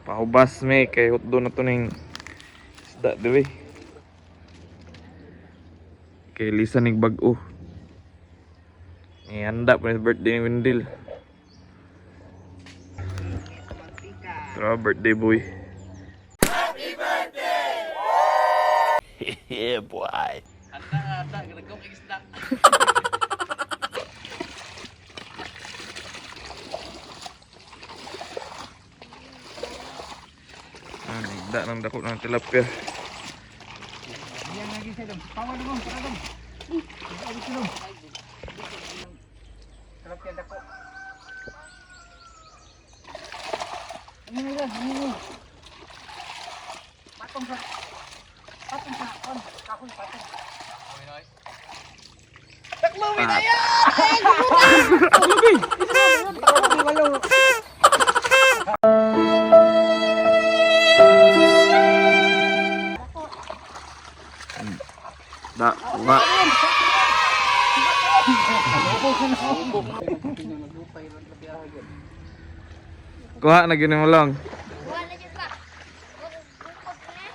Pahubas me kay hutdo na to ning isda diri. Kay Lisa ning bag-o. Ihanda pa ni birthday ni Wendell. Tara, birthday boy. Yeah, boy. Handa, ginagkong isda. Ah, nigda ng dako ng tilapia. Yan lagi siya dong. Pawa dong, para dong. Tilapia dako. Ano na yan? Ano na? Patong sa patong sa on, kahoy patong. Taklobi na yan! Taklobi! Taklobi, walo. Da, ba. Kuha na gini mo lang. Wala dyan pa. Bukod na.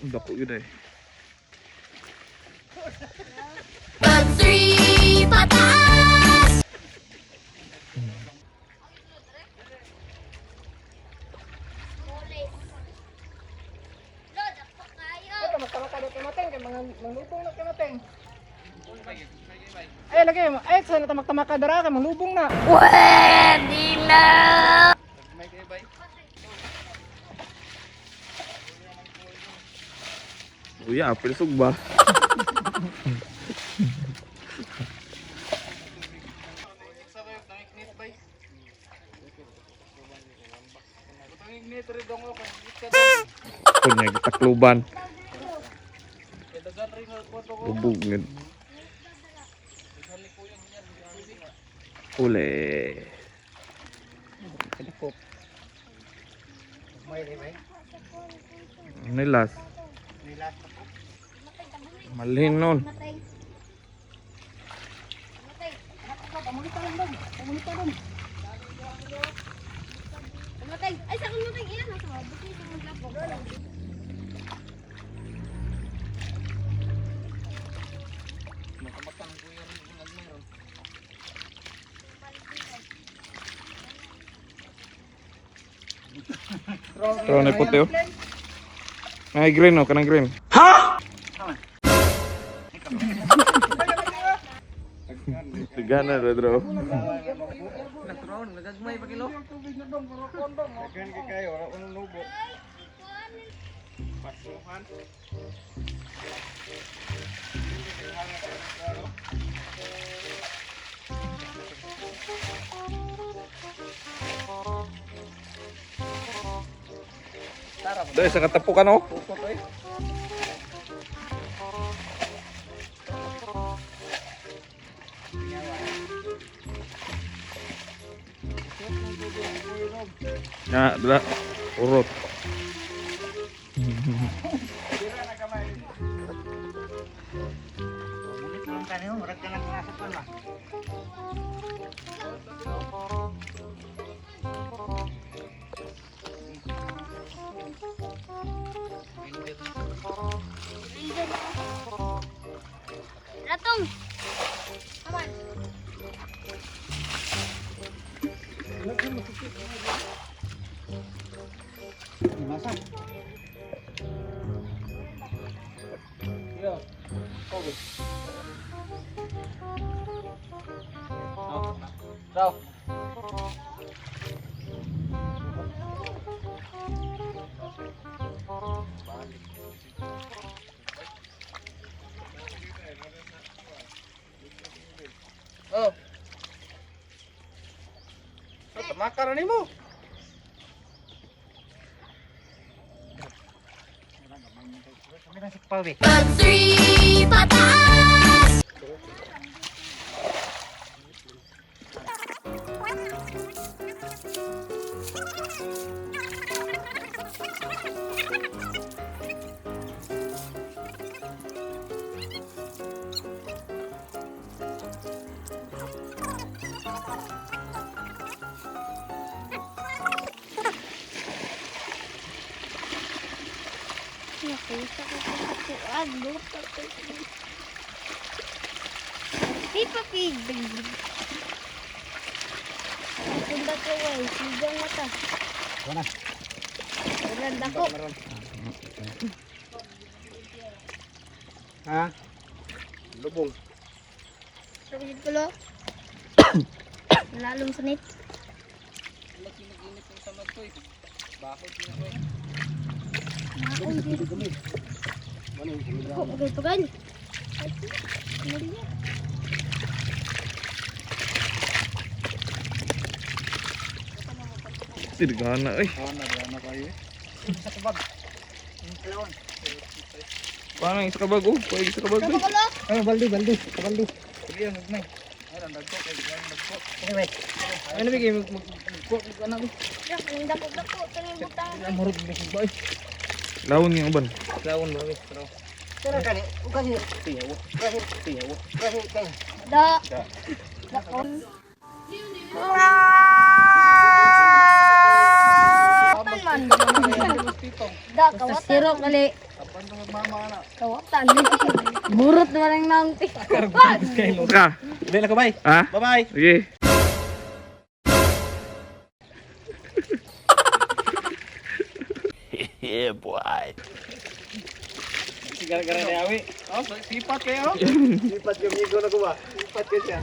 Dako yun eh. Pag three pataas! Mateng kay mga manglubong na kamateng. Ay lagi ay sana tamak-tamak ka dara kay manglubong na. Pwede na! Uy, apel sugba. Kunya takluban. Lubog ngid. Ule. Kadakop. May may. Nilas. Nilas. Malhin nun. Matay. Matay. Pamulita lang dong. Pamulita dong. Matay. Ay, sa akong matay. Ilan nasa mabuti sa mga lapok. Pero na puti oh. Ay green oh, kanang green. Ha? Tigana ra bro. Nagturon, nagagmay pa kilo. Tubig na dong, puro kondom. Daghan kay kayo, wala unong nubo. Pasuhan. Dahil sa katapukan oh. Na, dala. Urot. Bulit lang kanyo, murag ka lang nasa pan ba. Ratong! Aman. Masa. Yo. Kobe. Oh. Raw. Oh. Tamaka na nimo. Pag three pataas! Nakita ko sa kuan, lupa ko. Pipa pig. Punta ko ay sigang mata. Wala. Wala dako. Ha? Lubong. Sabi ko lo. Lalong sa net. Maong gid. Ko okay pagal. Tirgana eh. Ana kayo eh. Sa kubag. Paano ang isa ka bago? Paano isa ka bago? Sabi ko lo. Ay, baldi, baldi, baldi. Sige, ang gagmay. Ay, ang dagko, kay ang dagko. Anyway. Ay, nabigay mag mag mag anak ko. Ang dako dako tanang butang. Ang murog bisig ba? Lawon nga uban. Laon ba pero. Tara kani, kasi tiyaw. Kasi tiyaw. Kasi kay. Da. Da. Dako. Kawatan man. Da, kawatan. Siro kali. Apan to mama na. Kawatan. Burot naman ang nangti. Ka. Dili na ka bay. Ha? Bye bye. Sige. Sigara-gara na yawi. Oh, sipat kayo. Sipat yung migo na ko ba? Sipat ka siya.